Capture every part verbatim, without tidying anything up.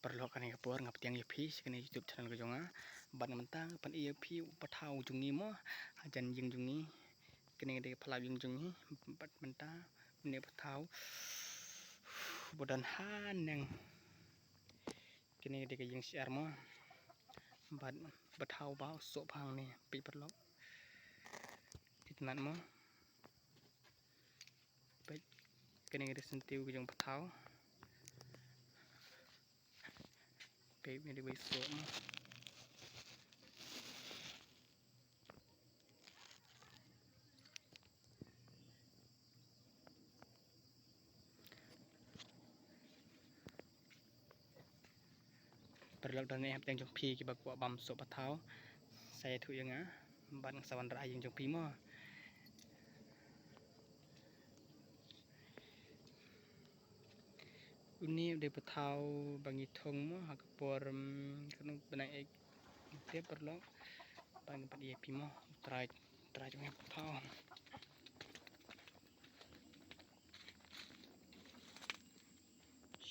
Paralok, kane ka por nga pdiang ïa phi sha kane YouTube channel ka jong nga. Bad nga mynta nga pyni ïa phi u pathaw jong ngi mo, hajan ïing jong ngi. Kane ka dei ka phyllaw ïing jong ngi. Bad mynta une u pathaw ba don haneng. Kane ka dei ka ïing syiar mo. Bad pathaw ba u soh bha hangne, peit paralok. Itynnad mo. Peit, kane ka dei syntiew ka jong pathaw. Peit, kane dei ba i soh mo. Paralok, don ne hapdeng jong phi kiba kwah bam soh pathaw, sa ïathuh ïa nga bad nga sa wanrah ha ïing jong phi mo. Une u dei pathaw ba ngi thung mo ha ka por, mm, kano bnai ek te paralok. Ba ngi pat ïa phi mo u trai, trai jong une u pathaw.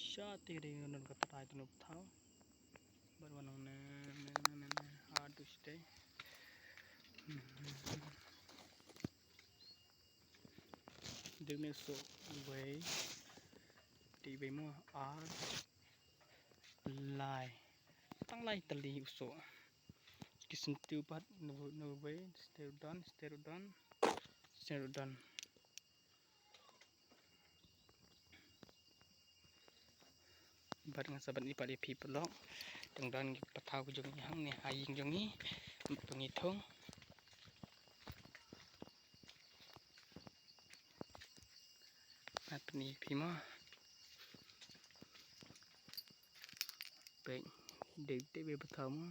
Sha te ka dei ngan don ka trai jong une u pathaw. Bad wan nang ne, ne, ne, ne, ne, ha tu shatei. Hmm. Dei ne soh wei. Dei wei mo, ar, lai. Tang lai tylli u soh. Ki syntiew pat na wei, na wei, shatei ruh don, shatei ruh don, shatei ruh don. Bad nga sa ban ïa phi paralok. Dang don ki pathaw ka jong ngi hangne ha ïing jong ngi. Ba ngi thung. Nga pyni ïa phi mo. Peit, dei, dei ba pathaw mo.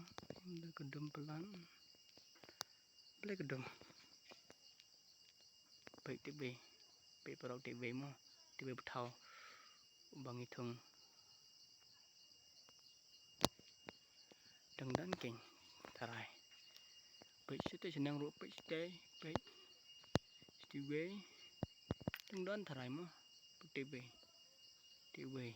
Dei ka dum palat. Blei ka dum. Peit te wei. Peit paralok te wei mo. Te wei pathaw ba ngi thung. Dang don keiñ tharai. Peit shatei shaneng ruh, peit shatei, peit. Shatei wei. Dang don tharai mo. Peit te wei. Te wei.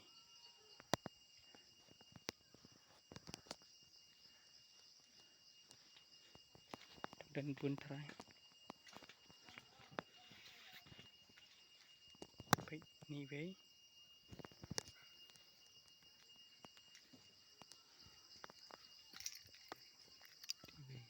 Dang don bun tharai. Peit ni wei. Te wei.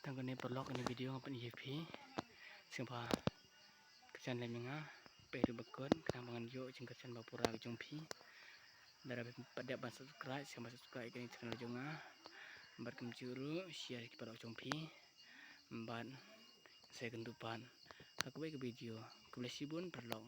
Tang kane paralok, kane video nga pyni ïa phi. Sngewbha kyrpad lem ïa nga, peit ruh ba kut, khnang ba ngan ïoh jingkyrpad ba pura ka jong phi. Lada phi pat dep ban subscribe, sngewbha subscribe ïa kane channel jong nga. Bad kumjuh ruh share ïa ki paralok jong phi. Bad sa ïakynduh pat ha kawei ka video. Khublei shibun paralok.